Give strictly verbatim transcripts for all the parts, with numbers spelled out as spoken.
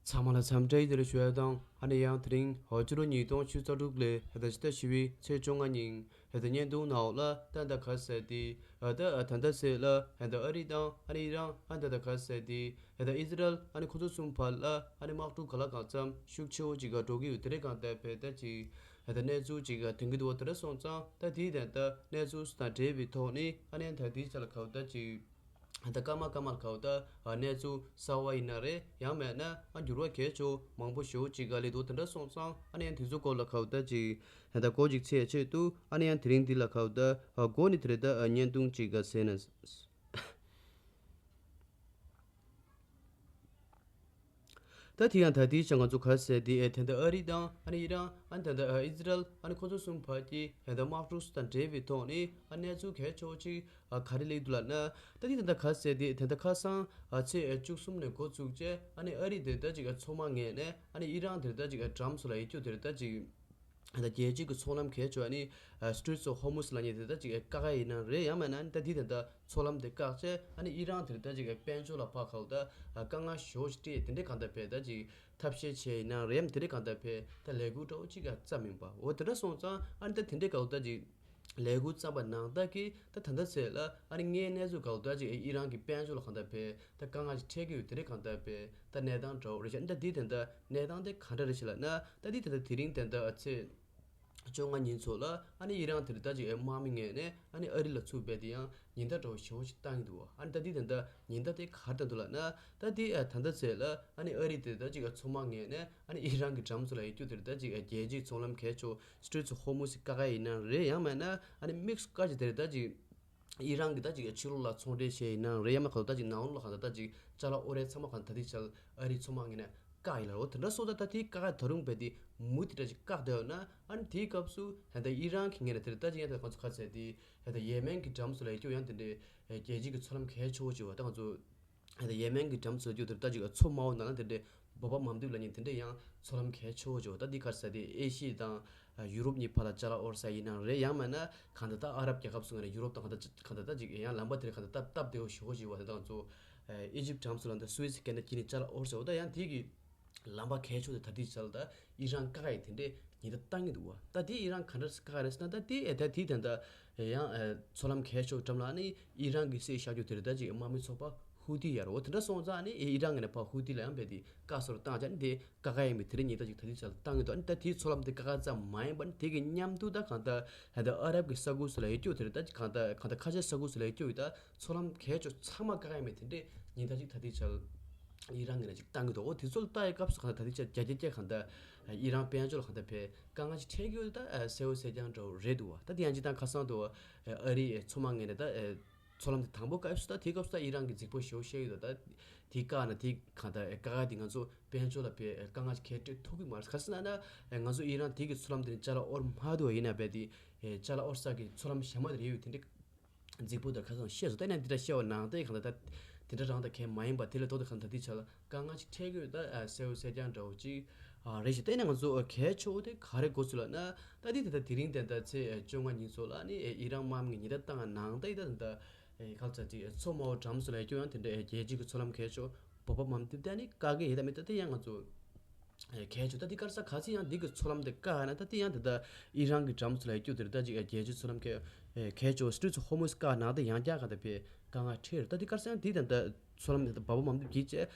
ཚང་མ་ལ་འཚམས་འདྲི་བདེ་ལེགས་ཞུ་ཡ་དང་ཨ་ནི་ཡང་དེ་རིང་ཕྱི་ལོ་ཉིས་སྟོང་ཉི་ཤུ་རྩ་དྲུག་ལོའི་ཕྱི་ཟླ་བཞི་པའི་ཚེས་བཅོ་ལྔ་ཉིན་ད་བརྙན་ཐུང་ནང་ལ་ད་ད་ག་ཟེར་ཏེ་ད་ད་ད་ཟེར་ལ་ད་ཨ་རི་དང་ཨ་ནི་ཨི་རན་ཨ་ད་ད་ག་ཟེར་ཏེ་ད་ཨི་ཟི་རལ་ཨ་ནི་ཁོ་ཚོ་གསུམ་བར་ལ་ཨ་ནི་དམག་འཁྲུག་ག་ལ་གང་འཚམ་ཤུགས་ཆེ་བོ་ཅིག་ག་འགྲོ་གི་ཡོད། དེ་རེད་གང་ལྟར་བས་ད་ཅིག་ད་གནས་ཚུལ་ཅིག་ག་དེང་གི་འདུག་བ། དེ་འདྲ་སོང་ཙང་ད་དེའི་ད་ད་གནས་ཚུལ་དང་འབྲེལ་བའི་ཐོག་ནས་ཨ་ནི་ད་དེའི་ཆ་ལ་ག་བ་ད་ཅིག་ད་སྐར་མ་སྐར་མ་ལ་ག་བ་ད་གནས་ཚུལ་གསར་བ་ཡིན་ན་རེད། ཡང་མེད་ན་ཨ་འགྱུར་བ་གལ་ཆེ་བོ་མང་པོ་ཞེ་བོ་ཅིག་ག་སླེབས་འདུག་དེ་འདྲ་སོང་ཙང་ཨ་ནི་ཡང་དེ་ཚོ་སྐོར་ལ་ག་བ་ད་ཅིག་ད་ད་གོ་ཅིག་ཚེ་ཆེད་དུ་ཨ་ནི་ཡང་དེ་རིང་འདི་ལ་ག་བ་ད་གོ་ནི་དེ་རེད། ད་བརྙན་ཐུང་ཅིག་ག་ཟེར་ན། ད་དེ་ཡང་ད་དེའི་ཆ་ང་ཚོ་ག་ཟེར་དེ་ཨེ་ད་ད་ཨ་རི་དང་ཨ་ནི་ཨི་རན་ཨ་ནི་ད་ད་ཨི་ཟི་རལ་ཨ་ནི་ཁོ་ཚོ་གསུམ་བར་གྱི་ཨེ་ད་དམག་འཁྲུག་དང་འབྲེལ་བའི་ཐོག་ནས་ཨ་གནས་ཚུལ་གལ་ཆེ་བོ་ཅིག་ཨ་ག་རེ་སླེབས་འདུག་ལབ་ན། ད་དེ་ད་ད་ག་ཟེར་དེ་ད་ད་ཁ་སང་ཨ་ཚེས་བཅུ་གསུམ་ནས་འགོ་བཙུགས་རྗེས་ཨ་ནི་ཨ་རི་དེ་ད་ཅིག་ཨ་མཚོ་དམག་ངོས་ནས་ཨ་ནི་ཨི་རན་དེ་ད་ཅིག་ཨ་འགྲམ་སུ་ལ་ཡོད་རྒྱུ་དེ་ད་ཅིག་ད་རྒྱལ་སྤྱི་གི་མཚོ་ལམ་གལ་ཆེ་བ་ནི་Straits of Hormuz ལབ་མཁན་དེ་ད་ཅིག་བཀག་ཡ་ཡིན་ན་རེད། ཡང་མིན་ན་ད་དེ་ད་ལྟ་མཚོ་ལམ་དེ་བཀག་བྱས་ཨ་ནི་ཨི་རན་དེ་ད་ཅིག་དཔལ་འབྱོར་ལ་ཕར་ཁག་ད་དཀའ་ངལ་ཞེ་པོ་ཞིག་སྤྲད། དེ་འདྲའི་གང་ལྟར་བས་ད་ཅིག་ཐབས་ཤེས་བྱས་ཡིན་ན་རེད། ཡང་དེ་འདྲའི་གང་ལྟར་བས་ད་ལས་འགུལ་འདྲ་བོ་ཅིག་བརྩམས་ཡིན་པ། འོ་དེ་འདྲ་སོང་ཙང་ཨ་ནི་ད་དེ་འདྲའི་གང་ལྟར་ཅིག་ལས་འགུལ་བརྩམས་པ་ནང་ལྟར་གྱི་ད་ད་ལྟ་ཚེ་ལ་ཨ་ནི་དངོས་གནས་ཚུལ་གང་ལྟར་ཅིག་ཨི་རན་གྱི་དཔལ་འབྱོར་ལ་གང་ལྟར་བས་ད་དཀའ་ངལ་ཞིག་འཕྲད་ཀྱི་ཡོད། དེ་འདྲའི་གང་ལྟར་བས་ད་གནས་སྟངས་འདྲ་བོ་རེད་ཤག་ད་འདི་ད་ལྟ་གནས་སྟངས་དེ་ག་འདྲ་རེད་ཤག་ལབ་ན། ད་འདི་ད་ལྟ་དེ་རིང་ད་ལྟ་ཚེས་བཅོ་ལྔ་ཉིན་ཚོ་ལ་ཨ་ནི་ཨི་རན་དེ་རིང་ད་ཅིག་དམག་མི་ངོས་ནས་ཨ་ནི་ཨ་རི་ལ་ཚུར་རྦད་དེ་ཡང་ཉེན་བརྡ་འདྲ་བོ་ཞེ་པོ་ཞིག་བཏང་གི་འདུག་བ། ཨ་ནི་ད་འདི་ད་ལྟ་ཉེན་བརྡ་དེ་ག་རེ་བཏང་འདུག་ལབ་ན། ད་འདི་ཨ་ད་ལྟ་ཚེ་ལ་ཨ་ནི་ཨ་རི་དེ་ད་ཅིག་མཚོ་དམག་ངོས་ནས་ཨ་ནི་ཨི་རན་གྱི་འགྲམ་ཚོ་ལ་ཡོད་རྒྱུ་དེ་རིང་ད་ཅིག་རྒྱལ་སྤྱིའི་མཚོ་ལམ་གལ་ཆེ་Straits of Hormuz བཀག་ཡ་ཡིན་ན་རེད། ཡང་མིན་ན་ཨ་ནི་དམིགས་སུ་བཀར་གྱི་དེ་རིང་ད་ཅིག་ཨི་རན་གྱི་ད་ཅིག་ཕྱི་ལོགས་ལ་ཚོང་འབྲེལ་བྱས་ཡིན་ན་རེད། ཡང་མིན་གང་ལྟར་ད་ཅིག་ནང་ལོགས་ལ་གང་ལྟར་ད་ཅིག་ཅ་ལག་དབོར་ཡ་ཚང་མ་གང་ལྟར་ད་འདི་ཆ་ཨ་རིའི་མཚོ་དམག་ངོས་ནས་བཀག་ཡིན་ལ། འོ་དེ་འདྲ་སོང་ཙང་ད་དེའི་བཀག་ཡ་ད་རུང་རྦད་དེ་མུ་མཐུད་ད་ཅིག་བཀག་བསྡད་ཡོད་ན། ཨ་ནི་དེའི་སྐབས་སུ་ད་ལྟ་ཨི་རན་གྱི་ངོས་ནས་དེ་རིང་ད་ཅིག་ཡང་ད་ཁོང་ཚོ་ག་ཚད་དེ་ད་ལྟ་ཡེ་མེན་གྱི་འགྲམ་ཚོ་ལ་ཡོད་རྒྱུ་ཡང་དེ་འདྲའི་རྒྱལ་སྤྱི་གི་མཚོ་ལམ་གལ་ཆེ་བོ་ཅིག་བ། ད་ང་ཚོ་ད་ལྟ་ཡེ་མེན་གྱི་འགྲམ་ཚོ་ལ་ཡོད་རྒྱུ་དེ་རིང་ད་ཅིག་མཚོ་དམར་པོ་ནང་ལ་དེ་འདྲའི་བོབ་ཨབ་མམ་དུབ་ལབ་མཁན་དེ་འདྲའི་ཡང་མཚོ་ལམ་གལ་ཆེ་བོ་ཅིག་བ། ད་འདི་ག་ཚད་དེ་ཨེ་ཤི་ཡ་དང་ཡུ་རོབ་གཉིས་བར་ལ་ཅ་ལག་དབོར་ས་ཡིན་ན་རེད། ཡང་མིན་ན་གང་ལྟར་ད་ཨ་རབ་རྒྱལ་ཁབ་ཚོ་ངོས་ནས་ཡུ་རོབ་དང་གང་ལྟར་གང་ལྟར་ད་ཅིག་ཡང་ལམ་པ་དེ་རིང་གང་ལྟར་སྟབས་སྟབས་བདེ་བོ་ཞེ་པོ་ཞིག་བ། ད་ལྟ་ང་ཚོ་ཨེ་ཇིབ་འགྲམ་ཚོ་ལ་ད་སུ་ཨེ་ཛི་ཀེ་ནལ་དཀྱིལ་ནས་ཅ་ལག་དབོར་ས་འོ། ད་ཡང་དེ་གི་ལམ་པ་གལ་ཆེ་བོ་དེ་ད་ལྟའི་ཆར་ལ་ད་ཨི་རན་བཀག་ཡ་དེ་འདྲས་ཉེན་བརྡ་བཏང་གི་འདུག་བ། ད་དེ་ཨི་རན་ག་འདྲས་བཀག་རེད་ཟེར་ན། ད་དེ་ཨེ་ད་དེ་ད་ད་ཡང་ཨེ་མཚོ་ལམ་གལ་ཆེ་བོ་འགྲམ་ལ་ནི་ཨི་རན་གྱིས་བསད་བཞག་རྒྱུ་དེ་རེད། ད་ཅིག་དམག་མི་ཚོགས་པ་ཧུ་ཏི་ཡ་རེད། འོ་དེ་འདྲ་སོང་ཙང་ནི་ཨི་རན་གྱིས་ནི་ཕར་ཧུ་ཏི་ལ་ཡང་རྦད་དེ་བཀག་སོར་བཏང་བྱས་ནི་དེ་བཀག་ཡ་ཡིན་པའི་དེ་རིང་ཉེན་བརྡ་ཅིག་ད་ལྟའི་ཆར་ལ་བཏང་གི་འདུག་ཨ་ནི་ད་དེའི་མཚོ་ལམ་དེ་བཀག་ཡ་ཙམ་མ་ཡིན་པ་ནི་དེ་གི་མཉམ་དུ་ད་གང་ལྟར་ད་ཨ་རབ་ཀྱི་ས་ཁུལ་སུ་ལ་ཡོད་རྒྱུ་དེ་རེད། ད་ཅིག་གང་ལྟར་གང་ལྟར་ཁ་ཆེ་ས་ཁུལ་སུ་ལ་ཡོད་རྒྱུ་ཡོད་ད། མཚོ་ལམ་གལ་ཆེ་ཚང་མ་བཀག་ཡ་མེད་དེ་འདྲས་ཉེན་བརྡ་ཅིག་ད་ལྟའི་ཆར་ཨི་རན་ངོས་ནས་ཅིག་བཏང་གི་འདུག་འོ་དེ་ཚོ་ལ་ལྟ་ཡའི་སྐབས་སུ་གང་ལྟར་ད་ལྟའི་ཆར་རྒྱ་རྒྱ་རྒྱ་གང་ལྟར་ཨི་རན་དཔལ་འབྱོར་ལ་གང་ལྟར་བས་དཀའ་ངལ་ཅིག་འཕྲད་ཀྱི་ཡོད་ད་གསལ་བོ་གསལ་རྐྱང་འདྲ་བོ་རེད་འདུག་བ། ད་དེ་ཡང་ཅིག་ད་ཁ་སང་དུ་ཨ་རིའི་མཚོ་དམག་ངོས་ནས་ད་མཚོ་ལམ་དེ་དང་པོ་བཀག་ཡོད་ས། ད་དེའི་སྐབས་སུ་ད་ཨི་རན་གྱིས་རྫིག་པོ་ཞེ་པོ་བཤད་ཡོད་ད། ད་དེ་བཀག་ན་དེ་གང་ལྟར་བཀག་ཡ་དེ་ང་ཚོ་དཔལ་འབྱོར་ལ་བས་དཀའ་ངལ་ཅིག་གལ་སྤྲད་ཐུབ་ཀྱི་མ་རེད། ག་རེ་ཟེར་ན་ད་ང་ཚོ་ཨི་རན་དེ་གི་མཚོ་ལམ་དེ་ནས་ཅ་ལག་དབོར་མ་ཐུབ་པ་ཡིན་ན་རྦད་དེ་ཅ་ལག་དབོར་ས་གི་མཚོ་ལམ་གཞན་པ་དེ་རེད་ཡོད་དེ་འདྲས། རྫིག་པོ་དང་ཁ་སང་བཤད་སོང་། ད་ནི་འདི་འདྲ་བཤད་པ་ནང་བསྟན་གང་ལྟར་ད་དེ་འདྲ་རང་དང་གལ་མ་ཡིན་པ་དེ་ལས་ལྡོག་ཏུ་གང་ལྟར་དེའི་ཆ་ལ་དཀའ་ངལ་ཅིག་འཕྲད་ཀྱི་ཡོད་ད་གསལ་བོ་གསལ་རྐྱང་འདྲ་བོ་ཅིག་རེད་ཤག་ད་ནི་ང་ཚོ་གལ་ཆེ་བོ་དེ་ག་རེ་གོ་ཚུལ་ལབ་ན། ད་འདི་ད་ལྟ་དེ་རིང་དེ་ད་ཚེས་བཅོ་ལྔ་ཉིན་ཚོ་ལ་ནི་ཨི་རན་དམག་མི་ཉེན་བརྡ་བཏང་ནང་ད་ད་ད་ག་ཚ་ཅིག་མཚོ་དམར་པོ་འགྲམ་ཚོ་ལ་ཡ་སྐྱོ་ཡང་དེ་འདྲ་རྒྱལ་སྤྱི་གི་མཚོ་ལམ་གལ་ཆེ་བོ་བོ་པ་མམ་དེ་ད་ནི་བཀག་གི་ཡོད་ད་མེད་ད་དེ་ཡང་ང་ཚོ་གལ་ཆེ། ད་འདི་ག་རེ་ཟེར་ག་ཚོད་ཡང་འདི་གི་མཚོ་ལམ་དེ་བཀག་ན་ད་དེ་ཡང་དེ་ད་ཨི་རན་གྱི་འགྲམ་ཚོ་ལ་ཡ་སྐྱོ་དེ་རེད། ད་ཅིག་རྒྱལ་སྤྱི་མཚོ་ལམ་གལ་གལ་ཆེ་བ་Straits of Hormuz བཀག་ན་ད་ཡང་བསྐྱར་ག་ད་བས་དཀའ་ངལ་འཕྲད་རེད། ད་འདི་ག་རེ་ཟེར་ཡང་འདི་ད་ད་མཚོ་ལམ་དེ་ད་བ་བ་མམ་དུ་བགྱིས་བྱས་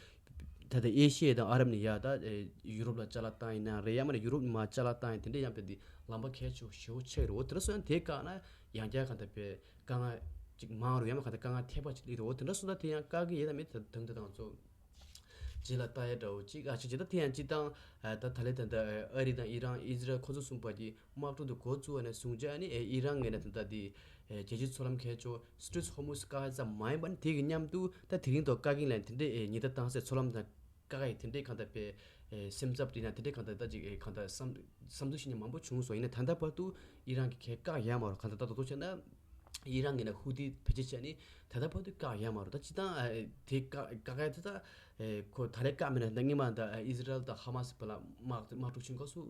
ད་ད་ཨེ་ཤི་ཡ་དང་ཨ་རབ་ནས་ཡ་ད་ཡུ་རོབ་ལ་ཅ་ལག་བཏང་ཡིན་ན་རེད། ཡང་མིན་ན་ཡུ་རོབ་ནས་མར་ཅ་ལག་བཏང་ཡིན་དེ་འདྲ་ཡང་བས་འདི་ལམ་པ་གལ་ཆེ་བ་ཞེ་པོ་ཆགས་ཀྱི་རེད། འོ་དེ་འདྲ་སོང་ཡང་དེ་བཀག་ན་ཡང་བསྐྱར་ག་ད་བས་དཀའ་ངལ་ཅིག་མང་རུ་ཡང་མིན་ག་ད་དཀའ་ངལ་ཐེབས་པ་ཅིག་སླེབས་འདུག་འོ་དེ་འདྲ་སོང་ད་དེ་ཡང་བཀག་གི་ཡོད་ད་མེད་ད་དང་ད་དང་ཚོ་རྗེས་ལ་ལྟ་ཡ་འདྲ་བོ་ཅིག་ཨ་ཅིག་ཅིག་ད་དེ་ཡང་ཅིག་དང་ད་ད་ལས་ད་ད་ཨ་རི་དང་ཨི་རན་ཨི་ཟི་རལ་ཁོ་ཚོ་གསུམ་བར་གྱི་དམག་འཁྲུག་འདི་འགོ་བཙུགས་པ་ནས་བཟུང་རྗེས་ཨ་ནི་ཨི་རན་ངོས་ནས་ད་ད་དེ་རྒྱལ་སྤྱིའི་མཚོ་ལམ་གལ་ཆེ་Straits of Hormuz བཀག་ཡ་ཙམ་མ་ཡིན་པ་ནི་དེ་གི་མཉམ་དུ་ད་དེ་རིང་ཐོག་བཀག་གིན་ལ་དེ་འདྲའི་ཉེན་བརྡ་བཏང་སའི་མཚོ་ལམ་དང་བཀག་ཡ་དེ་འདྲའི་གང་ལྟར་བས་སེམས་འཚབ་དེ་ན་དེ་འདྲའི་གང་ལྟར་ད་ཅིག་གང་ལྟར་བསམ་བསམ་ཚུལ་ཤེས་ཉེན་མང་པོ་བྱུང་སོང་། ཡིན་ན་ད་ལྟ་བར་དུ་ཨི་རན་གྱིས་གལ་བཀག་ཡ་མ་རེད། གང་ལྟར་ད་ད་དུང་བྱས་ན་ཨི་རན་གྱི་ནས་ཧུ་ཏི་བེད་སྤྱོད་བྱས་ནས་ད་ལྟ་བར་དུ་བཀག་ཡ་མ་རེད། ད་སྤྱིར་བཏང་དེ་བཀག་བཀག་ཡ་དེ་ད་ཁོ་ད་རེས་བཀག་མེད་ན་ད་སྔོན་མ་ད་ཨི་ཟི་རལ་དང་ཧ་མ་སི་བར་ལ་དམག་དམག་འཁྲུག་བྱུང་སྐབས་སུ་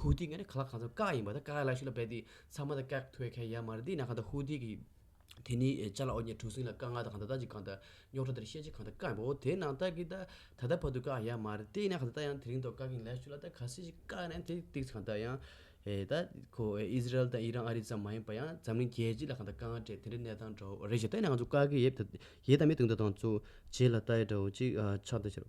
ཧུ་ཏི་ངོས་ནས་ག་ལ་གང་འཚམ་བཀག་ཡིན་པ། ད་བཀག་ཡ་ལ་ཤུལ་ལ་རྦད་དེ་ཚང་མ་ད་བཀག་ཐུབ་ཡ་གལ་ཡ་མ་རེད། དེ་ཡིན་ན་གང་ལྟར་ཧུ་ཏི་གི་ དེ་ནི་ཅ་ལག་དབོར་གཉེར་གྲུ་གཟིངས་ལ་དཀའ་ངལ་དང་གང་ལྟར་ད་ཅིག་གང་ལྟར་རྙོག་དྲ་དེར་བཤད་ཅིག་གང་ལྟར་བཀག་ཡིན་པ། འོ་དེ་ནང་ལྟར་གྱི་ད་ད་ལྟ་བར་དུ་བཀག་ཡ་མ་རེད། དེ་ཡིན་ན་གང་ལྟར་ད་ཡང་དེ་རིང་ཐོག་བཀག་གིན་ལས་ཞུ་ལ་ད་ག་སྲིད་ཅིག་བཀག་ནས་དེ་ཏིག་གང་ལྟར་ཡང་ཨེ་ད་ཁོ་ཨེ་ཨི་ཟི་རལ་དང་ཨི་རན་ཨ་རི་ཙམ་མ་ཡིན་པ་ཡང་འཛམ་གླིང་རྒྱལ་སྤྱི་ལ་གང་ལྟར་དཀའ་ངལ་སྤྲད་དེ་འདྲའི་གནས་སྟངས་འདྲ་བོ་རེད་ཤག་ད་ཡིན་ན་ང་ཚོ་བཀག་གི་ཡོད་ད་ཡོད་དམ་མེད་དུང་ད་དང་ཚོ་རྗེས་ལ་ལྟ་ཡ་འདྲ་བོ་ཅིག་ཨ་ཆགས་འདུག་ཟེར།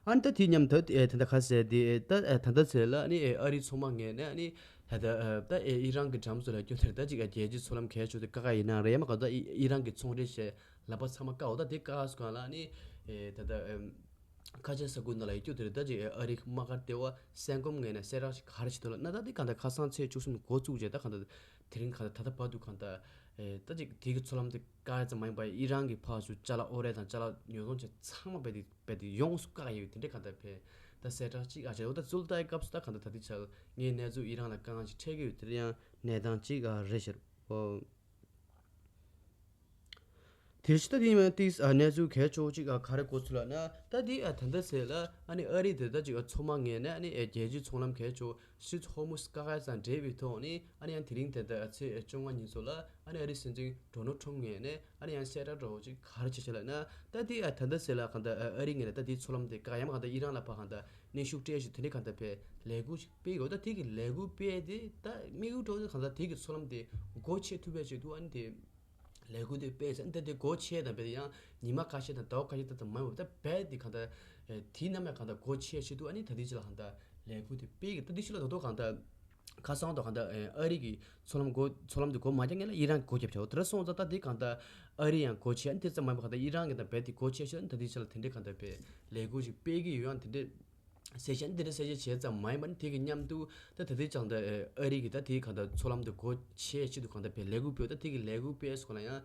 ཨ་ནི་ད་དེ་མཉམ་ད་ཨེ་ད་ལྟ་ཁ་གསལ་དེ་ཨེ་ད་ཨེ་ད་ལྟ་ཚེ་ལ་ཨ་ནི་ཨེ་ཨ་རིའི་མཚོ་དམག་ངོས་ནས་ཨ་ནི་ད་ལྟ་ཨེ་ད་ཨེ་ཨི་རན་གྱི་འགྲམ་ཚོ་ལ་སྐྱོ་དེར་ད་ཅིག་ཨེ་རྒྱལ་སྤྱིའི་མཚོ་ལམ་གས་ཆོག་དེ་ཀ་ཀ་ཡིན་ན་རེད་མ་ག་ད་ཨི་ཨི་རན་གྱི་ཚོང་འབྲེལ་བྱས་ལག་པ་ཚང་མ་བཀག་འོ་ད་དེ་བཀག་སོང་ག་ལ་ཨ་ནི་ཨེ་ད་ལྟ་ཨེ་ཁ་ཆེ་ས་ཁུལ་ནང་ལ་ཡི་སྐྱོ་དེར་ད་ཅིག་ཨེ་ཨ་རིའི་དམག་སྒར་ལྟེ་བ་སེང་གོམ་ངོས་ནས་གསལ་བསྒྲགས་ཤིག་ག་རེ་བྱེད་འདུག་ལབ་ན་ད་དེ་གང་ལྟར་ཁ་སང་ཚེས་བཅུ་གསུམ་འགོ་བཙུགས་རྗེས་ད་གང་ལྟར་དེ་རིང་གང་ལྟར་ད་ལྟ་བར་དུ་གང་ལྟར་ཨེ་ད་ཅིག་དེ་གི་མཚོ་ལམ་དེ་བཀག་ཡ་ཙམ་མ་ཡིན་པར་ཨི་རན་གྱི་ཕར་ཚུར་ཅ་ལག་དབོར་ཡ་དང་ཅ་ལག་ཉོ་ཚོང་བྱས་ཚང་མ་རྦད་དེ་རྦད་དེ་ཡོངས་སུ་བཀག་ཡོད་དེ་འདྲའི་གང་ལྟར་བས་ད་གསལ་བསྒྲགས་གཅིག་ཨ་བྱས་འོ་ད་ཚུར་ལྟ་ཡི་སྐབས་སུ་ད་གང་ལྟར་ད་ལྟའི་ཆར་ངའི་གནས་ཚུལ་ཨི་རན་ལ་དཀའ་ངལ་ཅིག་འཕྲད་ཀྱི་ཡོད་དེ་ཡང་གནས་སྟངས་གཅིག་ཨ་རེད་ཤག་ཨོ། དེ་ཕྱི་ད་དེ་ཡིན་ཏིས་ཨ་གནས་ཚུལ་གལ་ཆེ་བོ་གཅིག་ཨ་ག་རེ་གོ་ཚུལ་ལབ་ན་ད་དེ་ཨ་ད་ལྟ་ཟེར་ལ་ཨ་ནི་ཨ་རི་དེ་ད་ཅིག་ཨ་མཚོ་དམག་ངོས་ནས་ཨ་ནི་ཨེ་རྒྱལ་སྤྱིའི་མཚོ་ལམ་གལ་ཆེ་བོ་སི་ཊེ་ཊི་ཧོར་མུ་ཛི་བཀག་ཡ་དང་འབྲེལ་བའི་ཐོག་ནས་ཨ་ནི་ཡང་དེ་རིང་དེ་ལྟར་ཚེས་བཅོ་ལྔ་ཉིན་ཚོ་ལ་ཨ་ནི་ཨ་རིའི་སྲིད་འཛིན་ཌོ་ནལ་ཊམ་ངོས་ནས་ཨ་ནི་ཡང་གསལ་བསྒྲགས་འདྲ་བོ་ཅིག་ག་རེ་བྱས་བྱས་ལབ་ན་ད་དེ་ཨ་ད་ལྟ་ཟེར་ལ་གང་ལྟར་ཨ་རི་ངོས་ནས་ད་དེའི་མཚོ་ལམ་དེ་བཀག་ཡ་མ་གང་ལྟར་ཨི་རན་ལ་ཕར་གང་ལྟར་གནོན་ཤུགས་སྤྲད་ཞིག་དེ་འདྲའི་གང་ལྟར་བས་ལས་འགུལ་ཅིག་སྤེལ་དགོས། ད་དེ་གི་ལས་འགུལ་སྤེལ་དེ་ད་དམིགས་ཡུལ་འདྲ་བོ་དེ་གང་ལྟར་དེ་གི་མཚོ་ལམ་དེ་སྒོ་ཕྱེ་ཐུབ་པའི་ཆེད་དུ་ཨ་ནི་དེ་ལས་འགུལ་དེ་སྤེལ་ཟེར་ཨ་ནི་ད་དེ་སྒོ་ཕྱེ་དང་བས་དེ་ཡང་ཉི་མ་ཁ་ཤས་དང་ཟླ་བ་ཁ་ཤས་ད་ད་མ་ཡོང་བ་ད་བས་དེ་གང་ལྟར་དེའི་ནམ་ཡང་གང་ལྟར་སྒོ་ཕྱེ་ཆེད་དུ་ཨ་ནི་ད་དེ་ཅི་ལ་གང་ལྟར་ལས་འགུལ་དེ་སྤེལ་གི་ད་དེ་ཤི་ལ་ད་དོ་གང་ལྟར་ཁ་སང་དུ་གང་ལྟར་ཨ་རི་གི་མཚོ་ལམ་སྒོ་མཚོ་ལམ་དེ་སྒོ་མ་རྒྱག་ངེས་ལ་ཨི་རན་གི་སྒོ་རྒྱབ་ཆོག་དེ་ར་སོང་ཙང་ད་དེ་གང་ལྟར་ཨ་རི་ཡང་སྒོ་ཕྱེ་ཨ་ནི་དེ་ཙམ་མ་ཡིན་པ་གང་ལྟར་ཨི་རན་གི་ད་བས་དེ་སྒོ་ཕྱེ་ཆེད་ཨ་ནི་ད་དེ་ཅི་ལ་དེ་འདྲའི་གང་ལྟར་བས་ལས་འགུལ་ཞིག་སྤེལ་གི་ཡོད་ཡང་དེ་འདྲའི་གསལ་བཤད་འདི་འདྲ་གསལ་བཤད་བྱས་ཙམ་མ་ཡིན་པ་ནི་དེ་གི་མཉམ་དུ་ད་ད་ལྟའི་ཆར་ད་ཨ་རི་གི་ད་དེའི་གང་ལྟར་མཚོ་ལམ་དུ་སྒོ་ཕྱེ་ཆེད་དུ་གང་ལྟར་བས་ལས་འགུལ་སྤེལ་ད་དེ་གི་ལས་འགུལ་སྤེལ་སྐོར་ལ་ཡང་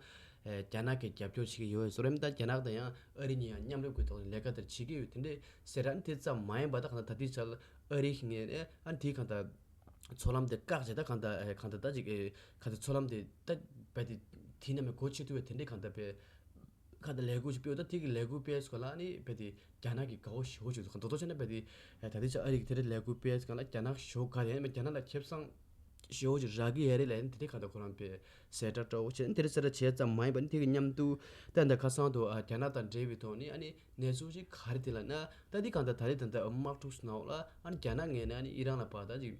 རྒྱ་ནག་གིས་རྒྱབ་སྐྱོར་བྱེད་ཀྱི་ཡོད་ཟེར་རེད། ད་རྒྱ་ནག་དང་ཡང་ཨ་རི་གཉིས་ཡང་མཉམ་རུབ་ཀྱི་ཐོག་ནས་ལས་ཀ་དེ་བྱེད་ཀྱི་ཡོད་དེ་འདྲས་ཟེར་ར་ནི་དེ་ཙམ་མ་ཡིན་པ་ད་གང་ལྟར་ད་ལྟའི་ཆར་ཨ་རི་གི་ངོས་ནས་ཨ་ནི་དེའི་གང་ལྟར་མཚོ་ལམ་དེ་བཀག་བྱས་ད་གང་ལྟར་གང་ལྟར་ད་ཅིག་གང་ལྟར་མཚོ་ལམ་དེ་ད་བས་དེ་དེའི་ནང་ནས་སྒོ་ཕྱེ་ཐུབ་པའི་དེ་འདྲས་གང་ལྟར་བས། ག་ད་ལས་འགུལ་ཞིག་སྤེལ་ད་ཐིག་གི་ལས་འགུལ་སྤེལ་སྐོར་ལ་ནི་བས་ཏེ་རྒྱ་ནག་གི་དགའ་བོ་ཞེ་བོ་ཞིག་འདུག་ག་མདོར་བསྡུས་བྱས་ན་བས་ཏེ་ད་ལྟའི་ཆ་ཨ་རི་གི་དེ་རིང་ལས་འགུལ་སྤེལ་སྐོར་ལ་རྒྱ་ནག་ཞེ་བོ་དགའ་ཡང་རྒྱ་ནག་ལ་ཁེ་བཟང་ཞེ་བོ་ཞིག་རག་གི་ཡ་རེད་ལ་ཡང་དེ་རིང་ག་ད་ཁོ་རང་བས་གསལ་བསྒྲགས་འདྲ་བོ་བྱས་ནི་དེ་རིང་གསལ་བསྒྲགས་བྱས་ཙམ་མ་ཡིན་པ་ནི་དེ་གི་མཉམ་དུ་ད་ད་ཁ་སང་དུ་ཨ་རྒྱ་ནག་དང་འབྲེལ་བའི་ཐོག་ནི་ཨ་ནི་གནས་ཚུལ་ཞིག་ག་རེ་དེ་ལ་ན་ད་འདི་གང་ད་ད་རེས་ད་ད་དམག་འཁྲུག་སུ་ནང་ལ་ཨ་ནི་རྒྱ་ནག་ངོས་ནས་ཨ་ནི་ཨི་རན་ལ་བར་ད་ཅིག་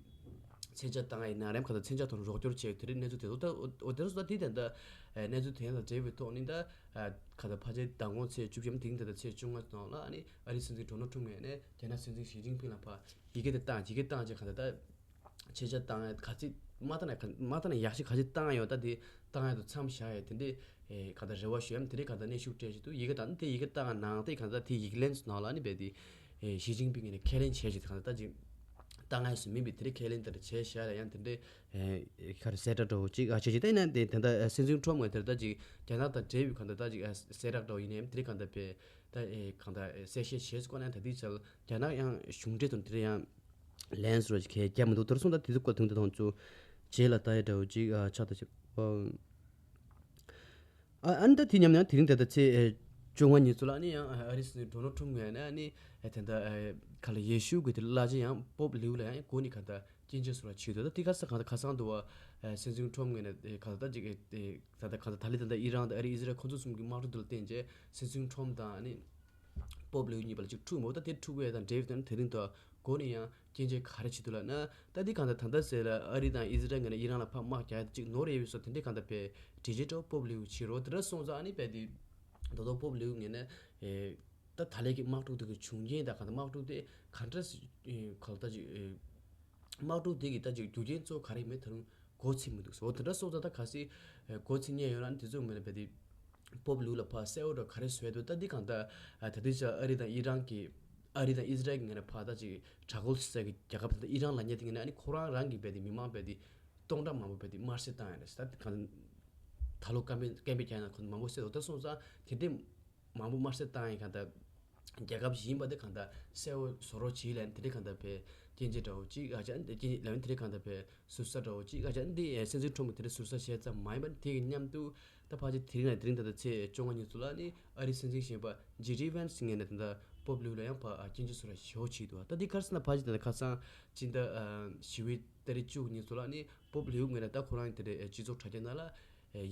མཚོན་ཆ་བཏང་ཡིན་ན་རེམ་ག་ད་མཚོན་ཆ་ཐོག་རོགས་སྐྱོར་བྱས་དེ་རིང་གནས་ཚུལ་དེ་ཚོ་ད་འོ་དེ་ཚོ་ད་དེ་དེ་འདྲ་གནས་ཚུལ་དེ་ལ་འབྲེལ་བའི་ཐོག་ནི་ད་ག་ད་ཕལ་ཆེར་མདང་དགོང་ཚེས་བཅུ་བཞི་དེ་རིང་ད་ད་ཚེས་བཅོ་ལྔ་ནང་ལ་ཨ་ནི་ཨ་རིའི་སྲིད་འཛིན་ཌོ་ནལ་ཊམ་ངོས་ནས་རྒྱ་ནག་སྲིད་འཛིན་ཞི་ཅིན་ཕིང་ལ་ཕར་ཡི་གེ་དེ་བཏང་ཡི་གེ་བཏང་རྗེས་ག་ད་ད་མཚོན་ཆ་བཏང་ཡ་ག་ཚིག་མ་བཏང་ན་མ་བཏང་ན་ཡག་ཤོས་ག་ཚིག་བཏང་ཡ་ཡོད་ད་དེ་བཏང་ཡ་དུ་མཚམས་བཞག་ཡ་དེ་འདྲའི་ག་ད་རེ་བ་ཞུ་ཡ་དེ་འདྲའི་ག་ད་གནོན་ཤུགས་སྤྲད་བཞིན་འདུག་ཡི་གེ་དང་དེ་ཡི་གེ་བཏང་ནང་དེ་ག་ད་དེ་ཡིག་ལན་ནང་ལ་ཨ་ནི་རྦད་དེ། ཞི་ཅིན་ཕིང་ངོས་ནས་ཁས་ལེན་བྱས་ཤིག་གང་ལྟར་ཅིག་བཏང་ངེས་སུ་མིན་པའི་དེ་རིང་ཁས་ལེན་དེ་འདྲ་བྱས་བཞག་ལ་ཡང་དེ་འདྲའི་ཁ་རེ་གསལ་བསྒྲགས་འདྲ་བོ་ཅིག་ཨ་བྱས་ཤིག་བལྟས་ན་དེ་ད་ལྟ་སྲིད་འཛིན་ཁྲོམ་ངོས་དེར་ད་ཅིག་རྒྱ་ནག་དང་འབྲེལ་བའི་གང་ལྟར་ད་ཅིག་གསལ་བསྒྲགས་འདྲ་བོ་ཡིན་ནའི་དེ་རིང་གང་ལྟར་བས་ད་གང་ལྟར་གསལ་བཤད་བྱས་སྐོར་ནས་ད་ལྟའི་ཆར་རྒྱ་ནག་ཡང་གཞུང་འབྲེལ་དང་དེ་རིང་ཡང་ལན་སོར་གྱི་ཁས་རྒྱ་མི་འདུག་དེར་སོང་ད་དེ་ཚོ་སྐོར་དུང་དུ་དང་ཚོ་རྗེས་ལ་ལྟ་ཡ་འདྲ་བོ་ཅིག་ཨ་ཆགས་ད་ཅིག་ཨ་ཨ་ནི་ད་དེ་མཉམ་ཡང་དེ་རིང་ད་ལྟ་ཚེས་ཨེ་བཅོ་ལྔ་ཉིན་ཚོ་ལ་ཨ་ནི་ཡང་ཨ་རིའི་སྲིད་འཛིན་ཌོ་ནལ་ཊམ་ངོས་ནས་ཨ་ནི་ཨེ་ད་ལྟ་ཨེ་ག་ལ་ཡེ་ཤུ་གི་དེ་བླ་ཆེན་ཡང་པོབ་ལིའུ་ལ་ཡང་སྒོ་ནས་ག་ད་སྐྱོན་བརྗོད་སོགས་ལ་བྱས་འདུག་ད་དེ་ག་ས་ག་ད་ག་སང་དུ་བ་ཨེ་སྲིད་འཛིན་ཊམ་ངོས་ནས་ཨེ་ག་ད་ད་ཅིག་ཨེ་ད་ད་ག་ད་ད་ལི་ད་ལྟ་ཨི་རན་དང་ཨ་རི་ཨི་ཟི་རལ་ཁོ་ཚོ་གསུམ་གྱི་དམག་འཁྲུག་དེ་ལ་བརྟེན་རྗེས་སྲིད་འཛིན་ཊམ་དང་ཨ་ནི་པོབ་ལིའུ་གཉིས་བར་ལ་ཅིག་འཁྲུག་མོད་ད་དེ་འཁྲུག་པའི་དང་འབྲེལ་བའི་དང་དེ་རིང་དུ་སྒོ་ནས་ཡང་སྐྱོན་བརྗོད་ག་རེ་བྱེད་འདུག་ལབ་ན། ད་འདི་གང་ལྟར་ད་ལྟ་ཟེར་ལ་ཨ་རི་དང་ཨི་ཟི་རལ་ངོས་ནས་ཨི་རན་ལ་ཕར་དམག་རྒྱག་ཡ་དེ་གཅིག་ནོར་ཡོད་པའི་སོ་དེ་འདྲའི་གང་ལྟར་བས་འགྲེལ་བརྗོད་འདྲ་པོ་པོབ་ལིའུ་བྱེད་རོགས་དེ་འདྲ་སོང་ཙང་ཨ་ནི་བས་དེ་ད་དུང་པོབ་ལིའུ་ངོས་ནས་ཨེ་ད་ད་ལན་གྱི་དམག་འཁྲུག་དེ་གི་བྱུང་རྐྱེན་དང་གང་ལྟར་དམག་འཁྲུག་དེ་གང་འདྲ་གང་ལྟར་ཅིག་ཨེ་དམག་འཁྲུག་དེ་གི་ད་ཅིག་རྒྱུ་རྐྱེན་གཙོ་བོ་ག་རེ་མེད་ད་རུང་མགོ་ཚོས་མི་འདུག་ཟེར། འོ་དེ་འདྲ་སོང་ཙང་ད་གལ་སྲིད་ཨེ་མགོ་ཚོས་མཁན་ཡོད་ན་ཨ་ནི་དེ་ཚོ་ངོས་ནས་བས་དེ། པོབ་ལིའུ་ལ་ཕར་གསལ་བོ་འདྲ་ག་རེ་བཟོས་འདུག་ད་འདི་གང་ལྟར་ཨ་ད་ལྟའི་ཆར་ཨ་རི་དང་ཨི་རན་གྱི་ཨ་རི་དང་ཨི་ཟི་རལ་གྱི་ངོས་ནས་ཕར་ད་ཅིག་དྲག་རྒོལ་བྱེད་ས་གི་རྒྱལ་ཁབ་དེ་ད་ཨི་རན་ལབ་མཁན་དེ་ངོས་ནས་ཨ་ནི་ཁོ་རང་རང་གི་རྦད་དེ་མི་མང་རྦད་དེ་སྟོང་ཕྲག་མང་པོ་རྦད་དེ་དམར་གསོད་བཏང་ཡོད་རེད་ཟེར། ད་གང་ད་ལོ་སྐམ་པའི་སྐམ་པའི་རྒྱ་ནག་ཁོ་མང་པོ་བསད་འདུག་ད་སོང་ཙང་དེ་འདྲའི་མང་པོ་དམར་གསོད་བཏང་ཡིན་གང་ལྟར་རྒྱལ་ཁབ་ཞིག་ཡིན་པ་དེ་གང་ལྟར་གསལ་བོ་བཟོ་རོགས་བྱེད་ལབ་དེ་འདྲའི་གང་ལྟར་བས་སྐྱོན་བརྗོད་འདྲ་བོ་ཅིག་ཨ་ཅག་དེ་སྐྱོན་ལབ་དེ་འདྲའི་གང་ལྟར་བས་ཟུར་ཟ་འདྲ་བོ་ཅིག་ཨ་ཅག་འདི་ཨེ་སྲིད་འཛིན་ཁྲོམ་གྱི་དེ་འདྲའི་ཟུར་ཟ་བྱས་ཙམ་མ་ཡིན་པ་དེ་གི་མཉམ་དུ་ད་ཕལ་ཆེར་དེ་རིང་ལ་དེ་རིང་ད་ལྟ་ཚེས་བཅོ་ལྔ་ཉིན་ཚོ་ལ་ནི་ཨ་རིའི་སྲིད་འཛིན་གཞོན་པ་ཇེ་ཌི་ཝན་སི་ངོས་ནས་ད་ལྟ་པོབ་ལིའུ་ལ་ཡང་ཕར་ཨ་སྐྱོན་བརྗོད་ཟུར་ཟ་ཞེ་བོ་བྱས་འདུག་ད་འདི་ག་རེ་ཟེར་ན་ཕལ་ཆེར་ད་ལྟ་ཁ་སང་སྤྱི་ཟླ་ཨ་བཞི་པའི་ ཏ་རིག་བཅུ་གཉིས་ཚོ་ལ་ནི་པོབ་ལིའུ་ངོས་ནས་ད་ཁོ་རང་དེ་འདྲའི་སྤྱི་ཚོགས་དྲ་རྒྱ་ནང་ལ་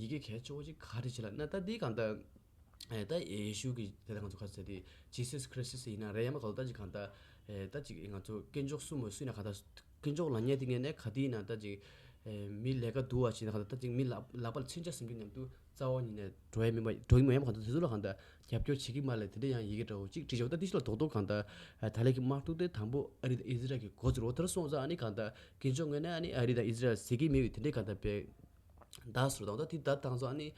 ཡི་གེ་གལ་ཆེ་བོ་ཅིག་ག་རེ་བྱེད་ལ་ན་ད་འདི་གང་ལྟར། ད་ཡེ་ཤུ་གི་དེ་ད་ང་ཚོ་ག་རེ་ཟེར་དེ་Jesus Christ ཡིན་ན་རེད་ཡ་མ་ག་ལ་ད་ཅིག་གང་ལྟར། ད་ཅིག་ང་ཚོ་དཀོན་མཆོག་གསུམ་མ་སུ་ཡིན་ན་གང་ལྟར་དཀོན་མཆོག་ལབ་མཁན་དེ་ངོས་ནས་ག་དེ་ཡིན་ན་ད་ཅིག་མི་ལས་ཀ་སྡུག་བ་བྱེད་ན་གང་ལྟར་ད་ཅིག་མི་ལག་ལག་པ་ལ་མཚོན་ཆ་ཟིན་རྒྱུ་མཉམ་དུ་རྩ་བ་ཉིད་ནས་འགྲོ་ཡ་མིན་པ་འགྲོ་གི་མ་ཡིན་པ་གང་ལྟར་དེ་ཚོ་ལ་གང་ལྟར་རྒྱབ་སྐྱོར་བྱེད་ཀྱི་མ་ལས་དེ་འདྲ་ཡང་ཡི་གེ་འདྲ་བོ་གཅིག་བྲིས་ཆོག་ད་དེ་ཤི་ལ་རྡོག་རྡོག་གང་ལྟར་ད་ལས་ཀྱི་དམག་འཁྲུག་དེ་དང་པོ་ཨ་རི་དང་ཨི་ཟི་རལ་གྱི་འགོ་ཚུགས་རོགས་དེར་སོང་ཙང་ཨ་ནི་གང་ལྟར་དཀོན་མཆོག་ངོས་ནས་ཨ་ནི་ཨ་རི་དང་ཨི་ཟི་རལ་ཟེར་གྱི་མེད་པའི་དེ་འདྲའི་གང་ལྟར་པའི་ད་སོར་དང་ད་དེ་ད་དང་ཚོ་ཨ་ནི་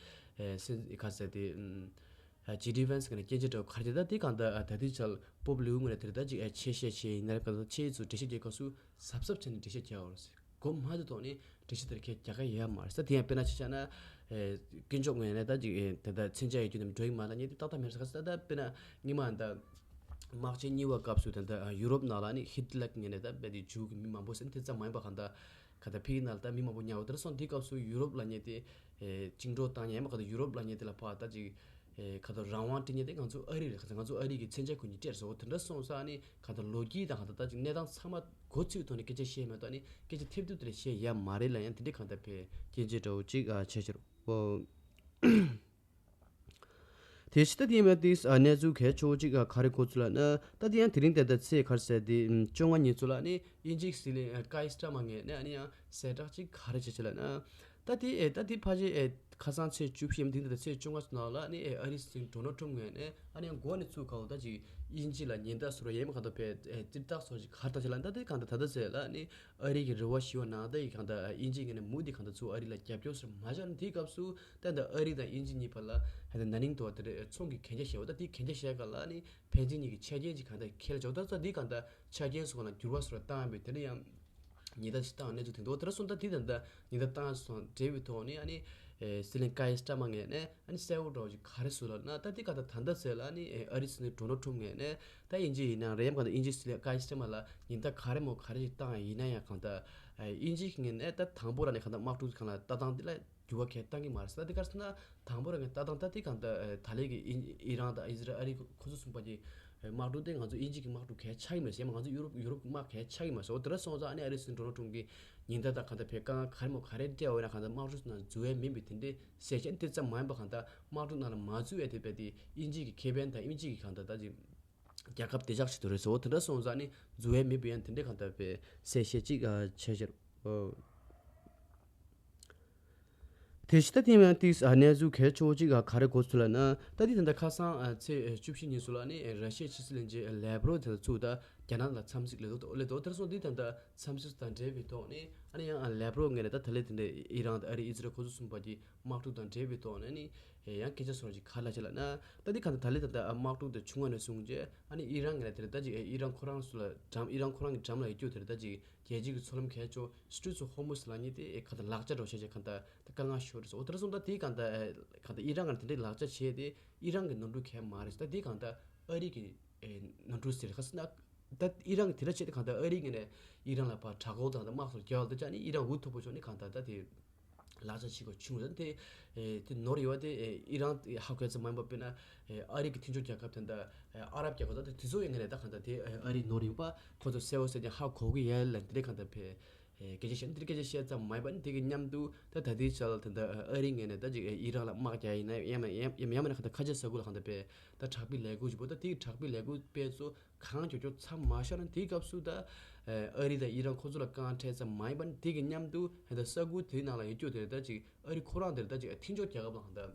སེན་ག་ཟེར་དེ་ཇི་ཌི་ཝེན་སི་གི་ནས་སྐྱེན་ཆེ་འདྲ་བོ་ག་རེ་ད་དེ་གང་ལྟར་ད་དེ་ཆལ་པོབ་ལིའུ་ངོས་ནས་དེར་ད་ཅིག་ཆེ་བཤད་ཆེ་ཡིན་ན་རེ་གང་ལྟར་ཆེ་ཡིན་ཚུལ་འགྲེལ་བཤད་རྒྱག་སྐབས་སུ་གཟབ་གཟབ་བྱས་ནས་འགྲེལ་བཤད་རྒྱག་འོར་སི་གོ་མ་དེ་ཐོག་ནས་འགྲེལ་བཤད་དེར་ཁྱེད་རྒྱག་ག་ཡ་མ་རེད་ས་དེ་ཡང་དཔེར་ན་ཆ་བཞག་ན་དཀོན་མཆོག་ངོས་ནས་ད་ཅིག་དེ་ད་མཚོན་ཆ་ཡོད་རྒྱུ་ནམ་འགྲོ་ཡི་མ་ལ་ཉེ་དེ་ཏག་ཏག་མེད་ས་ག་ས་ད་དཔེར་ན་ཉི་མ་ད་དམག་ཆེན་གཉིས་པ་སྐབས་སུ་དེ་ད་ཡུ་རོབ་ནང་ལ་ནི་ཧིད་ལར་ངོས་ནས་ད་དཔེ་དེ་འཇུག་གི་མི་མང་པོ་ཟེར་ནས་དེ་ཙམ་མ་ཡིན་པ་གང་ལྟར་ག་ད་ཕི་གི་ནང་ལ་ད་མི་མང་པོ་ཉར་བ་དེར་སོང་དེའི་སྐབས་སུ་ཡུ་རོབ་ལ་ཉེ་དེ་བཅིངས་འགྲོལ་བཏང་ཉེ་མ་ག་ད་ཡུ་རོབ་ལ་ཉེ་དེ་ལ་ཕ་ད་ཅིག་ག་ད་རང་དབང་སྤྲད་ཉེ་དེ་ང་ཚོ་ཨ་རི་རེད་ག་ད་ང་ཚོ་ཨ་རི་གི་མཚོན་ཆ་ཁུར་ཉེ་སྤྲད་སོ་དེ་འདྲ་སོང་ས་ཨ་ནི་ག་ད་ལོ་རྒྱུས་དང་ག་ད་ད་ཅིག་གནས་སྟངས་ཚང་མ་གོ་ཚུལ་ཐོག་ནས་སྐད་ཆ་བཤད་མེད་དོ་ཨ་ནི་སྐད་ཆ་ཐེབས་ཐུབ་དེ་ལ་བཤད་ཡ་མ་རེད་ལ་ཡང་དེ་འདྲའི་གང་ལྟར་བས་སྐད་ཆ་འདྲ་བོ་ཅིག་བྱས་ཕྱིར་ཨོ། དེ་ཕྱི་ད་དེ་མ་དེ་གནས་ཚུལ་གལ་ཆེ་བོ་གཅིག་ག་རེ་གོ་ཚུལ་ལ་ན་ད་དེ་ཡང་དེ་རིང་དེ་ད་ཚེས་ག་རེ་ཟེར་དེ་བཅོ་ལྔ་ཉིན་ཚུལ་ལ་ནི་དབྱིན་ཇིའི་སྲིད་བློན་ཀའི་སི་ཊ་མར་ངོས་ནས་ཨ་ནི་ཡང་གསལ་བསྒྲགས་གཅིག་ག་རེ་བྱེད་ཆེད་ལ་ན་ད་དེ་ཨེ་ད་དེ་ཕ་ཆེ་ཨེ་ཁ་སང་ཚེས་བཅུ་བཞི་དེ་ད་ཚེས་བཅོ་ལྔ་ཚུལ་ནང་ལ་ནི་ཨེ་ཨ་རིའི་སྲིད་འཛིན་ཌོ་ནལ་ཊམ་ངོས་ནས་ཨ་ནི་ཡང་འགོ་ནས་ཚུགས་ག་བོ་ད་ཅིག་དབྱིན་ཇི་ལ་ཉེན་བརྡ་སོར་ཡེ་མ་ག་ད་ཕེ་ཨེ་ཙིར་བཏགས་སོར་ཅིག་ག་རེ་ད་ཆེད་ལ་ད་དེ་གང་ད་ད་ད་ཟེར་ལ་ནི་ཨ་རི་གི་རེ་བ་ཞི་བ་ནང་ད་ཡི་གང་ད་དབྱིན་ཇི་ངོས་ནས་མུ་དེ་གང་ད་ཚུགས་ཨ་རི་ལ་རྒྱབ་སྐྱོར་སོར་མ་བྱ་ན་དེའི་སྐབས་སུ། ད་ལྟ་ཨ་རི་དང་དབྱིན་ཇི་གཉིས་བར་ལ་ཧ་ད་ན་ནིང་དུ་བ་དེ་རེད་ཚོང་གི་གན་རྒྱ་བཞེས་པ་ད་དེའི་གན་རྒྱ་བཞེས་ག་ལ་ནི་ཕན་ཚུན་གཉིས་ཀྱི་ཆ་རྐྱེན་གྱི་གང་ལྟར་ཁེལ་ཆོག་ད་ད་དེའི་གང་ལྟར་ཆ་རྐྱེན་སོགས་ལ་འགྱུར་བ་སོགས་བཏང་བའི་དེ་ནི་ཡང་ཉེན་བརྡ་ཅིག་བཏང་གནས་ཚུལ་དེ་འདུག་དེ་ར་སོང་ད་དེ་ད་ལྟ་ཉེན་བརྡ་བཏང་སོང་འབྲེལ་བའི་ཐོག་ནི་ཨ་ནི་སྲིད་བློན་ཀའི་སི་ཊ་མ་ངོས་ནས་ཨ་ནི་གསལ་བོ་འདྲ་བོ་ཅིག་ག་རེ་ཟུར་ལ་ན་ད་དེ་ག་ད་ད་ལྟ་ཟེར་ལ་ཨ་ནི་ཨ་རི་སྲིད་བློན་ཌོ་ནལ་ཊམ་ངོས་ནས་ད་དབྱིན་ཇི་ཡིན་ན་རེམ་ག་ད་དབྱིན་ཇི་སྲིད་བློན་ཀའི་སི་ཊ་མ་ལ་ཉེན་བརྡ་ག་རེ་མོ་ག་རེ་ཅིག་བཏང་ཡིན་ན་ཡང་གང་ལྟར་དབྱིན་ཇི་ངོས་ནས་ད་དང་པོ་ར་ནས་གང་ལྟར་དམག་འཁྲུག་གང་ལ་ལྟ་སྟངས་དེ་ལ། འགྱུར་བ་གང་ཡང་བཏང་གི་མ་རེད་ཟེར་ད་དེ་ག་རེ་ཟེར་ན་དང་པོ་རང་གི་ལྟ་སྟངས་ད་དེ་གང་ལྟར་ད་ལས་ཀྱི་ཨི་རན་དང་ཨི་ཟི་རལ་ཨ་རི་ཁོ་ཚོ་གསུམ་པ་གྱི་དམག་འཁྲུག་དེ་ང་ཚོ་དབྱིན་ཇི་གི་དམག་འཁྲུག་གལ་ཆགས་ཀྱི་མ་རེད་ཟེར་ང་ཚོ་ཡུ་རོབ་ཡུ་རོབ་ཀྱི་དམག་གལ་ཆགས་ཀྱི་མ་རེད་ཟེར་འོ་དེ་འདྲ་སོང་ཙང་ཨ་ནི་ཨ་རི་སྲིད་འཛིན་ཌོ་ནལ་ཊམ་གྱི་ཉེན་བརྡ་དང་གང་ལྟར་བས་དཀའ་ངལ་ག་རེ་མོ་ག་རེ་སྤྲད་འོ་ན་གང་ལྟར་དམག་འཁྲུག་ནང་འཛུལ་བའི་མིན་པའི་དེ་འདྲའི་གསལ་བཤད་དེ་ཙམ་མ་ཡིན་པ་གང་ལྟར་དམག་འཁྲུག་ནང་ལ་མ་འཛུལ་བའི་དེ་བས་དེ་དབྱིན་ཇི་གི་ཁེ་ཕན་དང་དབྱིན་ཇི་གི་གང་ལྟར་ད་ཅིག་རྒྱལ་ཁབ་བདེ་འཇགས་ཆེད་དུ་རེད་ཟེར་འོ་དེ་འདྲ་སོང་ཙང་ནི་འཛུལ་བའི་མེད་པའི་ཡང་དེ་འདྲའི་གང་ལྟར་བའི་གསལ་བཤད་ཅིག་བྱས་ཕྱིར། དེ་ཕྱི་ད་ཐེངས་ཡང་ཏིག་གནས་ཚུལ་གལ་ཆེ་བོ་ཅིག་ག་རེ་གོ་ཚུལ་ལ་ན་ད་དེ་ད་ལྟ་ཁ་སང་ཚེས་བཅུ་བཞི་ཉིན་སུ་ལ་ནི་ར་ཤི་ཡའི་ཕྱི་སྲིད་བློན་ཆེན་ལེབ་རོ་དེ་ཚུགས་ད་རྒྱ་ནག་ལ་འཚམས་གཟིགས་ལས་དོ་ལས་དོ་དེར་སོང་དེ་ད་ལྟ་འཚམས་གཟིགས་དང་འབྲེལ་བའི་ཐོག་ནས་ཨ་ནི་ཡང་ལེབ་རོ་ངོས་ནས་ད་ད་ལེ་དེ་འདྲའི་ཨི་རན་དང་ཨ་རི་ཨི་ཟི་རལ་ཁོ་ཚོ་གསུམ་པ་གྱི་དམག་འཁྲུག་དང་འབྲེལ་བའི་ཐོག་ནས་ནི་ཡང་སྐད་ཆ་སོར་ཅིག་ག་ལ་ཆེ་ལ་ན་ད་འདི་ག་ད་ད་ལེ་ད་ལྟ་དམག་འཁྲུག་དེ་བྱུང་བ་ནས་བཟུང་རྗེས་ཨ་ནི་ཨི་རན་ངོས་ནས་དེར་ད་ཅིག་ཨི་རན་ཁོ་རང་སུ་ལ་འགྲམ་ཨི་རན་ཁོ་རང་གི་འགྲམ་ལ་ཡོད་རྒྱུ་དེར་ད་ཅིག་རྒྱལ་སྤྱི་གི་མཚོ་ལམ་གལ་ཆེ་Straits of Hormuz ལབ་མཁན་དེ་ག་ད་ལག་ཆ་འདྲ་བོ་བྱས་བྱས་ག་ད་དཀའ་ངལ་ཤོར་རེད་ཟེར་འོ་དེར་སོང་ད་དེ་ག་ད་ག་ད་ཨི་རན་ངོས་ནས་དེ་འདྲའི་ལག་ཆ་བྱས་ཏེ་ཨི་རན་གི་ནོར་འཁྲུལ་གང་ཡང་མ་རེད་ཟེར་ད་དེ་ག་ད་ཨ་རི་གི་ནོར་འཁྲུལ་ཟེར་ག་ཟེར་ན། ད་ཨི་རན་གྱི་དེ་འདྲ་བྱས་ཏེ་གང་ལྟར་ཨ་རི་ངོས་ནས་ཨི་རན་ལ་ཕར་དྲག་རྒོལ་དང་དམག་སོགས་རྒྱག་ཡག་ལ་ད་ཅག་ནི་ཨི་རན་འུ་ཐུག་པོ་བྱུང་ནི་གང་ལྟར་ད་དེ་ལག་ཆ་ཕྱིས་པ་བྱུང་རེད་དེ། དེ་ནོར་ཡོད་པ་དེ་ཨི་རན་ཧ་གོ་ཡ་ཙམ་མ་ཡིན་པ་དཔེར་ན་ཨ་རི་གི་མཐུན་ཕྱོགས་རྒྱལ་ཁབ་དེ་འདྲ་ཨ་རབ་རྒྱལ་ཁབ་ད་དེ་དེ་ཚོ་ཡི་ངོས་ནས་ད་གང་ལྟར་དེ་ཨ་རི་ནོར་ཡིན་པ་ཁོ་ཚོ་གསལ་བོ་གསལ་རྐྱང་ཧ་གོ་གི་ཡོད་ལ་འདི་འདྲ་གང་ལྟར་ཕེ། སྐད་ཆ་བཤད་འདིར་སྐད་ཆ་བཤད་ཙམ་མ་ཡིན་པ་ནི་དེ་གི་མཉམ་དུ་ད་ད་ལྟའི་ཆར་ལ་ད་ལྟ་ཨ་རི་ངོས་ནས་ད་ཅིག་ཨི་རན་ལ་དམག་རྒྱག་ཡིན་ན་ཡང་མ་ཡང་ཡང་མ་ཡང་མ་ནི་གང་ལྟར་ཁ་ཆེ་ས་ཁུལ་ལ་གང་ལྟར་པས་ད་དྲག་པོའི་ལས་འགུལ་ཞིག་པོ་ད་དེ་གི་དྲག་པོའི་ལས་འགུལ་སྤེལ་ཚོ་གང་མགྱོགས་མགྱོགས་མཚམས་མ་བཞག་ན་དེའི་སྐབས་སུ་ད་ཨ་རི་དང་ཨི་རན་ཁོ་ཚོ་ལ་དཀའ་ངལ་འཕྲད་ཙམ་མ་ཡིན་པ་ནི་དེ་གི་མཉམ་དུ་ད་ལྟ་ས་ཁུལ་དེའི་ནང་ལ་ཡོད་རྒྱུ་དེ་ད་ཅིག་ཨ་རི་ཁོ་རང་དེར་ད་ཅིག་མཐུན་ཕྱོགས་རྒྱལ་ཁབ་ལ་གང་ལྟར་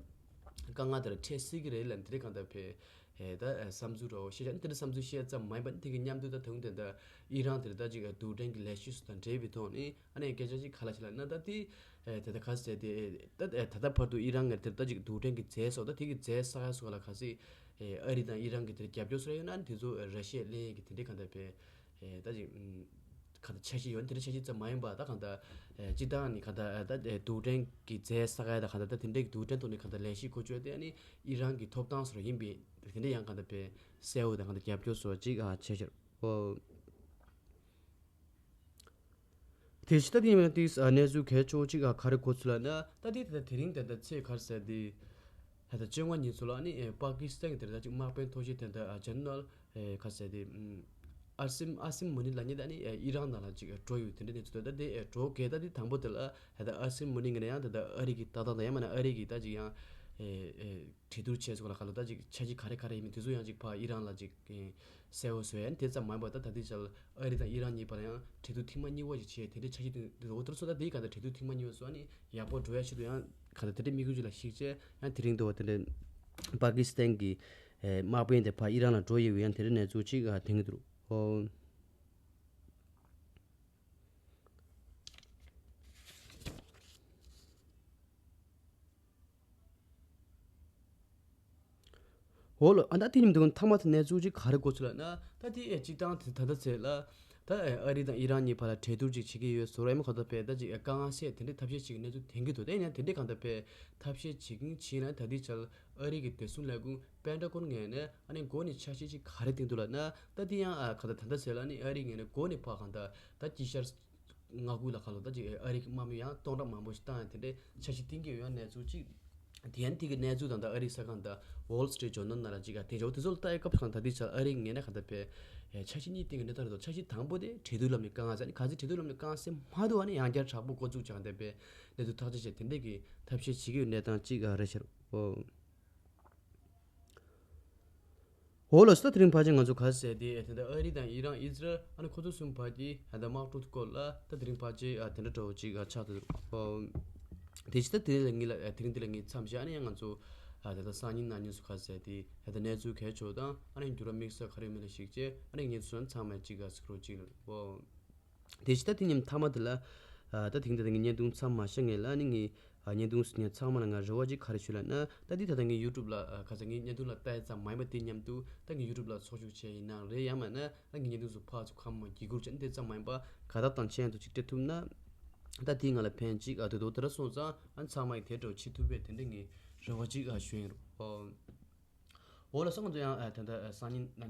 དཀའ་ངལ་དེར་འཕྲད་སྲིད་ཀྱི་རེད་ལ་འདི་རེད་གང་ལྟར་པས། ད་བསམ་ཚུལ་རོ་ཤེས་བྱ་ནི་དེ་འདྲ་བསམ་ཚུལ་བཤད་ཙམ་མ་ཡིན་པ་ནི་དེ་གི་མཉམ་དུ་ད་དུང་དེ་འདྲ་ཨི་རན་དེར་ད་ཅིག་རྡུལ་ཕྲན་གྱི་ལས་གཞི་སུ་དང་འབྲེལ་བའི་ཐོག་ནས་ཨ་ནེ་སྐད་ཆ་ཅིག་ག་ལ་ཆེ་ལ་ན་ད་དེ་དེ་ད་ག་ཟེར་དེ་ད་ད་ལྟ་བར་དུ་ཨི་རན་ངར་དེར་ད་ཅིག་རྡུལ་ཕྲན་གྱི་རྫས་སོགས་ད་དེ་གི་རྫས་ས་ཡ་སོགས་ལ་ག་ཟེ་ཨ་རི་དང་ཨི་རན་གྱི་དེར་རྒྱབ་སྐྱོར་སོགས་ཡོད་ན་དེ་ཚོ་ར་ཤི་ཡ་ལེན་ཡས་ཀྱི་དེ་འདྲའི་གང་ལྟར་པས་ད་ཅིག་ག་ད་འཆར་གཞི་ཡོད་དེ་འདྲ་འཆར་གཞི་ཙམ་མ་ཡིན་པ་ད་གང་ལྟར་སྤྱི་བཏང་ནི་གང་ལྟར་ད་རྡུལ་ཕྲན་གྱི་རྫས་ས་ཡ་ད་གང་ལྟར་ད་དེ་འདྲའི་རྡུལ་ཕྲན་ཐོག་ནས་གང་ལྟར་ལས་གཞི་འགོ་བཙུགས་ཏེ་ཨ་ནི་ཨི་རན་གྱི་ཐོབ་ཐང་སོགས་ཡིན་པས། དེ་འདྲ་ཡང་གང་ལྟར་པའི་གསལ་བོ་དང་གང་ལྟར་རྒྱབ་སྐྱོར་སོགས་ཅིག་ཨ་བྱས་ཕྱིར། ཨོ། དེ་ཕྱི་ད་དེ་ཡིན་ན་ཏིས་ཨ་གནས་ཚུལ་གལ་ཆེ་བོ་ཅིག་ཨ་ག་རེ་གོ་ཚུལ་ལ་ན་ད་དེ་ད་དེ་རིང་ད་ད་ཚེས་ག་རེ་ཟེར་དེ་ད་ད་བཅོ་ལྔ་ཉིན་ཚུལ་ལ་ནི་ཨེ་པ་ཀི་སི་ཐན་གྱི་དེ་ད་ཅིག་དམག་དཔོན་ཐོག་ཤེས་དེ་ད་ཨ་ཇེ་ནེ་རལ་ཨེ་ག་རེ་ཟེར་དེ་ ཨར་སིམ་ཨར་སིམ་མུ་ནི་ལབ་མཁན་དེ་ཨ་ནི་ཨི་རན་ནང་ལ་ཅིག་འགྲོ་ཡོད་དེ་འདྲ་གནས་ཚུལ་འདུག་ད་དེ་འགྲོ་གལ་ད་དེ་དང་པོ་དེ་ལ་ད་ཨར་སིམ་མུ་ནི་ངོས་ནས་ཡང་ད་ཨ་རི་གི་ཏག་ཏག་དང་ཡང་མིན་ན་ཨ་རི་གི་ད་ཅིག་ཡང་གྲོས་བསྡུར་བྱས་སོང་ལ་ཁ་ལོ་ད་ཅིག་འཆར་གཞི་ག་རེ་ག་རེ་ཡིན་མིན་དེ་ཚོ་ཡང་ཅིག་ཕར་ཨི་རན་ལ་ཅིག་གསལ་བོ་བཟོ་ཡ་ནི་དེ་ཙམ་མ་ཡིན་པར་ད་ད་ལྟའི་ཆར་ཨ་རི་དང་ཨི་རན་གཉིས་བར་ལ་ཡང་གྲོས་བསྡུར་ཐེངས་མ་གཉིས་པ་ཞིག་བྱས་དེ་འདྲའི་འཆར་གཞི་འདུག་འོ་དེ་ཚོ་ད་དེའི་གང་ལྟར་གྲོས་བསྡུར་ཐེངས་མ་གཉིས་པ་སོགས་ནི་ཡག་པོ་འགྲོ་ཡ་ཆེད་དུ་ཡང་གང་ལྟར་དེ་འདྲའི་དམིགས་ཡུལ་ཅིག་ལ་གཞིགས་བྱས་ཡང་དེ་རིང་འདུག་བ་དེ་འདྲའི་པ་ཀི་སི་ཐན་གྱི་དམག་དཔོན་དེ་ཕར་ཨི་རན་ལ་འགྲོ་ཡི་ཡོད་ཡང་དེ་འདྲའི་གནས་ཚུལ་ཅིག་ཐོན་གྱི་འདུག་ཨོ། འོ་ལོ། ཨ་ད་དེ་ཉིན་དུ་མཐའ་མ་དེ་གནས་ཚུལ་ཅིག་ག་རེ་གོ་ཚུལ་ལ་ན་ད་དེ་ཨེ་སྤྱི་བཏང་དེ་ད་ལྟ་ཚེ་ལ་ད་ཨེ་ཨ་རི་དང་ཨི་རན་གཉིས་བར་ལ་གྲོས་བསྡུར་ཅིག་བྱེད་ཀྱི་ཡོད་ཟེར་བ་ཡིན་མ་ཁ་ཐོག་པས་ད་ཅིག་ཨེ་དཀའ་ངལ་སེལ་དེ་འདྲའི་ཐབས་ཤེས་ཅིག་གནས་ཚུལ་ཐོན་གྱི་འདུག་དེ་ཡིན་ན་དེ་འདྲའི་གང་ལྟར་པས་ཐབས་ཤེས་བྱེད་ཀྱིན་བྱེད་ན་ད་དེ་ཆར་ཨ་རི་གི་བདེ་སྲུང་ལས་ཁུངས་པེན་ཊ་གོན་ངོས་ནས་ཨ་ནི་འགོ་ནས་འཆར་གཞི་ཅིག་ག་རེ་བཏིང་འདུག་ལ་ན་ད་དེ་ཡང་ཨ་ག་ད་ད་ལྟ་ཟེར་ལ་ནི་ཨ་རི་ངོས་ནས་འགོ་ནས་ཕར་གང་ད་ད་དཀྱིལ་ཤར། མངའ་ཁུལ་ལ་ཁ་ལོ་ད་ཅིག་ཨ་རི་གི་དམག་མི་ཡང་སྟོང་ཕྲག་མང་པོ་ཞིག་བཏང་ཡང་དེ་འདྲའི་འཆར་གཞི་བཏིང་གི་ཡོད་ཡང་གནས་ཚུལ་ཅིག་དེ་ཡང་དེ་གི་གནས་ཚུལ་དང་ད་ཨ་རི་གསར་ཁང་ད་Wall Street Journal ནང་ལ་ཅིག་ཨ་དེ་འཇོག་དེ་ཚོ་ལ་ལྟ་ཡ་སྐབས་སུ་གང་ད་དེ་ཆ་ཨ་རི་ངས་ན་གང་ད་པའི་འཆར་གཞི་གཉིས་བཏིང་གི་འདྲ་ད་རེད་དོ། འཆར་གཞི་དང་པོ་དེ་གྲོས་བསྡུར་ལམ་ནས་དཀའ་ངལ་ཟེར་ནི་ག་ཚོད་གྲོས་བསྡུར་ལམ་ནས་དཀའ་ངལ་སེལ་མ་ཐུབ་པ་ནི་ཡང་བསྐྱར་དྲག་པོ་འགོ་བཙུགས་ཀྱང་ད་པའི་གནས་ཚུལ་ཐག་གཅོད་བྱས་དེ་འདྲའི་གི་ཐབས་ཤེས་བྱེད་ཀྱི་ཡོད་གནས་སྟངས་ཅིག་ཨ་རེད་ཤག་ཨོ། འོ་ལགས་སོ། ད་དེ་རིང་ཕལ་ཆེར་ང་ཚོ་ག་ཟེར་དེ་དེ་འདྲ་ཨ་རི་དང་ཨི་རན་ཨི་ཟི་རལ་ཨ་ནི་ཁོ་ཚོ་གསུམ་བར་གྱི་ཨ་ད་དམག་འཁྲུག་སྐོར་ལ་ད་དེ་རིང་ཕལ་ཆེར་ཨ་དེ་འདྲ་འདྲ་བོ་ཅིག་ཨ་ཆགས་འདུག་ཨོ། དེ་ཕྱི་ད་དེ་ལ་ངེད་ལ་ཨ་དེ་རིང་འདི་ལ་ངེད་མཚམས་བཞག་ཨ་ནི་ཡང་ང་ཚོ་ཨ་ད་ད་སང་ཉིན་གནངས་ཉིན་སུ་ག་ཟེར་དེ་ཨ་ད་གནས་ཚུལ་གལ་ཆེ་བ་དང་ཨ་ནི་འགྱུར་བ་དམིགས་བསལ་ག་རེ་ཡོད་མེད་ལ་གཞིགས་བྱས་ཨ་ནི་ངེད་ཚོ་ཚང་མས་ཅིག་ཨ་གཟིགས་རོགས་ཅིག་ཨོ། དེ་ཕྱི་ད་དེ་ཉིན་མཐའ་མ་དེ་ལ། ཨ་ད་དེང་དེ་ངའི་བརྙན་ཐུང་མཚམས་མ་བཞག་ངེས་ལ་ནི་ངའི་ཨ་བརྙན་ཐུང་གཟིགས་མཁན་ཚང་མ་ལ་ང་རེ་བ་ཅིག་ག་རེ་ཞུ་ལབ་ན་ད་དེ་ད་ལྟ་ངའི་ཡུ་ཊུབ་ལ་ཨ་ག་ཚ་ངའི་བརྙན་ཐུང་ལ་ལྟ་ཡ་ཙམ་མ་ཡིན་པ་དེ་མཉམ་དུ་ད་ངའི་ཡུ་ཊུབ་ལ་ཚོགས་ཞུགས་བྱས་ཡིན་ནའང་རེད་ཡང་མིན་ན་ད་ངའི་བརྙན་ཐུང་ཚོ་ཕར་ཚུར་ཁམས་མ་བརྒྱུད་སྐུར་བྱས་ནས་དེ་ཙམ་མ་ཡིན་པ་ག་ད་དང་ཆེན་དུ་ཅིག་སྤྲད་ཐུབ་ན་ད་དེ་ང་ལ་ཕན་ཅིག་ཨ་དུ་དོ་དེ་ར་སོང་ཙང་ཨ་ཚང་མ་ཡིས་དེ་འདྲ་བྱེད་ཐུབ་པའི་དེ་འདྲ་ངའི་རེ་བ་ཅིག་ཨ་ཞུ་ཡིན་རོགས། འོ་ལགས་སོ། ང་ཚོ་ཡང་ཨ་ད་ལྟ་ཨ་སང་ཉིན་གནངས་ཉིན།